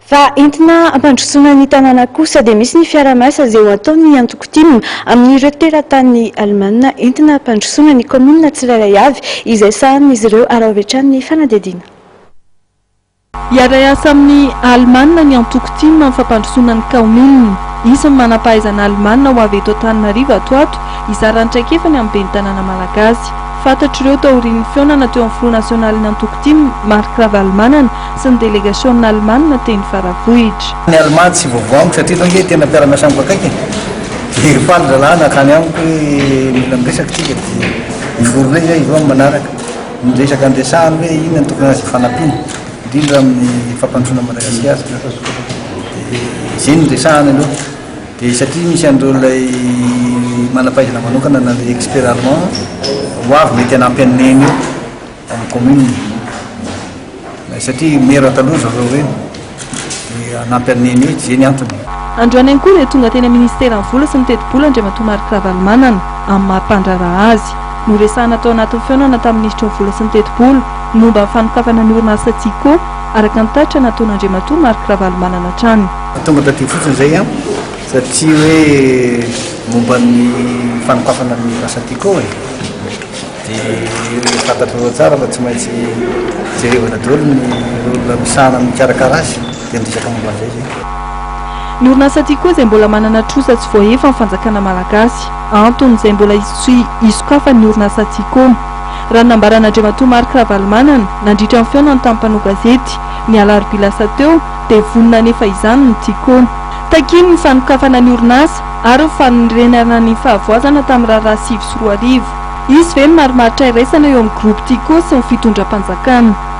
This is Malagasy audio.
Fa entina hampandrosoana ny tanàna kosa dia misy ny fiarahamiasa izay ho ataon'ny antoko tim amin'ireo teratany alemana entina hampandrosoana ny kaominina tsirairay avy izay sahanin'izy ireo ary avy hatrany ny fanadihadiana. Hiara-hiasa amin'ny Alemana ny antoko tim amin'ny fampandrosoana ny kaominina. Hisy ny manam-pahaizana alemana ho avy eto Antananarivo ato ato hizara ny traikefany amin'ny ben'ny tanàna malagasy. Fantatr'ireo taorian'ny fihaonana teo amin'ny filoha nasionalin'ny antoko tim, Marc Ravalomanana, sy ny delegasiona alemana teny Faravohitra. Ny Alemà tsy vaovao amiko satria ireo ange tena mpiara-miasa amiko akaiky e! Dia faly zalahy nankany amiko hoe mila miresaka tsika dia hivory indray izay izao amin'ny manaraka. Ny resaka andresahany hoe inona no tokony azo ifanampiana, indrindra amin'ny fampandrosoana an'i Madagasikara. Dia izay no resahana aloha. Dia satria misy an'ireo ilay manam-pahaizana manokana na ilay expert allemand ho avy mety hanampy an'i Neny eo amin'ny commune. Satria maire taloha zareo ireny. Dia hanampy an'i Neny eo, izay ny antony. Androany ihany koa dia tonga teny amin'ny Ministeran'ny Vola sy ny Tetibola Andriamatoa Marc Ravalomanana, amin'ny maha mpandraharaha azy. Noresahana tao anatin'ny fihaonana tamin'ny Minisitry ny Vola sy ny Tetibola ny momba ny fanokafana ny orinasa Tiko, araka ny tatitra nataon'Andriamatoa Marc Ravalomanana hatrany. Tonga taty fotsiny izay an, satria hoe momba ny fanokafana ny orinasa Tiko e. Dia fantatrareo tsara fa tsy maintsy jerevana daholo ny olona misahana mikarakara azy, dia miresaka momba an'izay izay. Ny orinasa Tiko izay mbola manana trosa tsy voahefa amin'ny fanjakana malagasy. Antony izay mbola tsy hisokafan'ny orinasa Tiko. Raha ny nambaran'Andriamatoa Marc Ravalomanana, nandritra ny fihaonany tamin'ny mpanao gazety, ny alarobia lasa teo, dia vonona hanefa izany ny Tiko. Takiany ny fanokafana ny orinasa ary ny fanorenana ny fahavoazana tamin'ny raharaha 2009. Hisy ve ny marimaritra iraisana eo amin'ny Groupe Tiko sy ny fitondram-panjakana?